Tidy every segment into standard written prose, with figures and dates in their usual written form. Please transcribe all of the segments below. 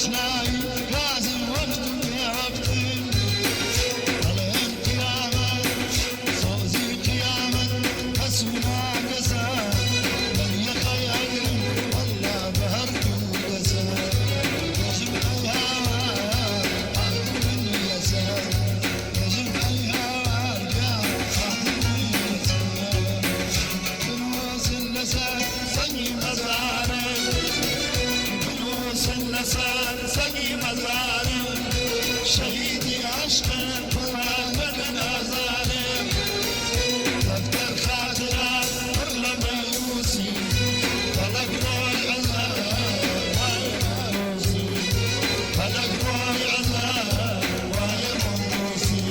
ئاشنایی رازم وەخت و بێوەختم. ئەڵێن قیامەت سۆزی قیامەت کەس و ناکەسە، من یەخەی ئەگرم وەڵڵا بە هەردوو دەسە. بێژم ئەی هاوار هاتن من یەسەر، بێژم ئەی هاوار گیان هاتن من یەسەر. بنووسن لەسەر سەنگی مەزارم، بنووسن لەسەر سەنگی مەزارم، شەهیدی عەشقم قوربان مەکەن ئازارم. دەفتەر خاترات پڕ لە مایووسی، فەلەک ڕۆی عەزاب وایە مانووسی، فەلەک ڕۆی عەزاب وایە مانووسی.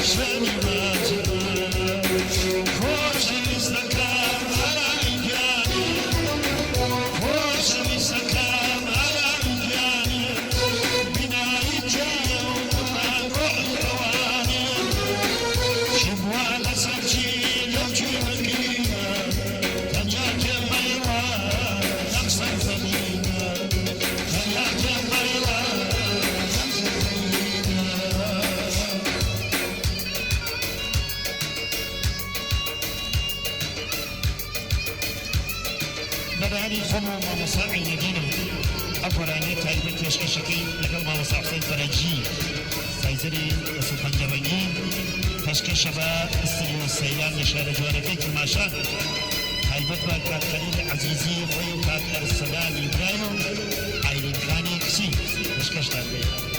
شوێنی ماچی خۆشەویستەکەم ئارامی گیانی، خۆشەویستەکەم ئارامی گیانی، بینایی کێیە و قوربان ڕۆحی ئەوانێ، چی بووە لەسەر چی لەو چیمەکینە، تەنیا کێم مەیڵە لەم سەرزەمینە، تەنیا کێم مەیڵە لەم سەرزەمینە. بەبیانی خۆم و مامۆستا عەینەدینم ئەو گۆرانیە تایبەت پێشکەشەکەی لەگەڵ مامۆستا حوسێن فەرەجی سایزەری دەست و پەنجە ڕەنگین پێشکەشە بە ئستریۆ سەیران لە شارە جوانەکەی کرماشان تایبەت بە کاک خەلیل عەزیزی خۆی و کاک ئەرسەلانی برای و ئایلین خانی کچی پێشکەشتان دەکەین.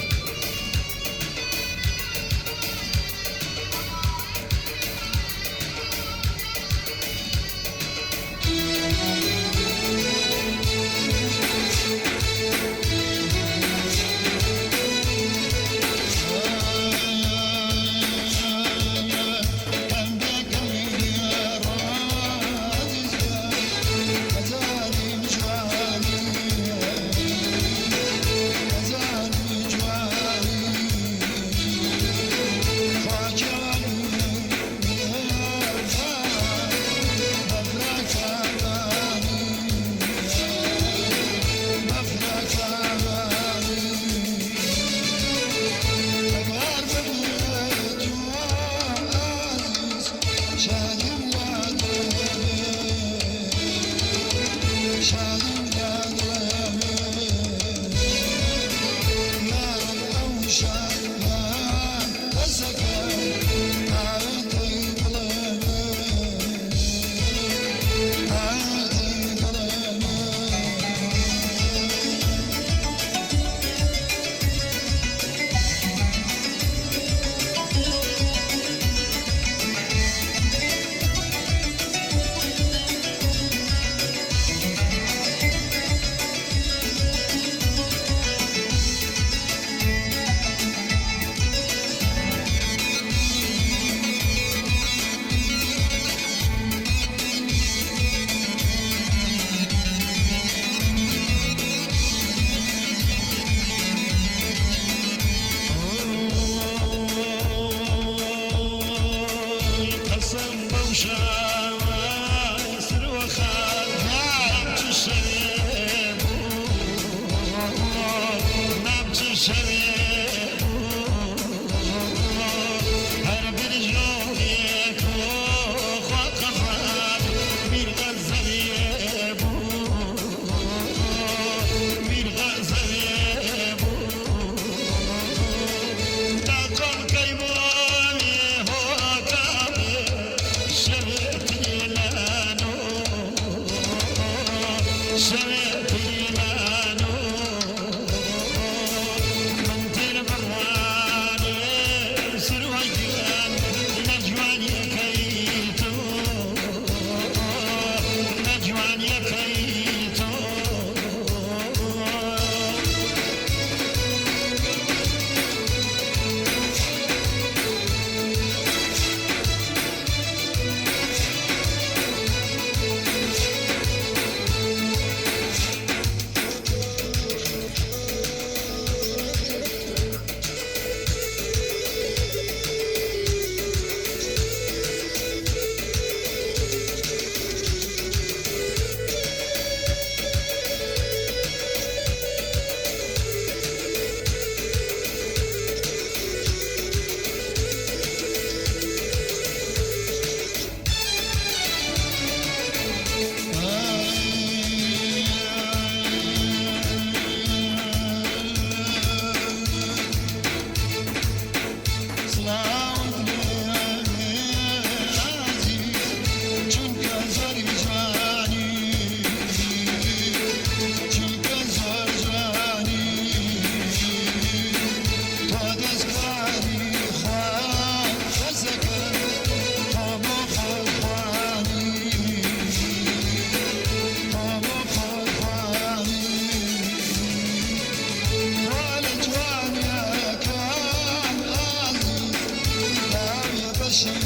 خۆشی.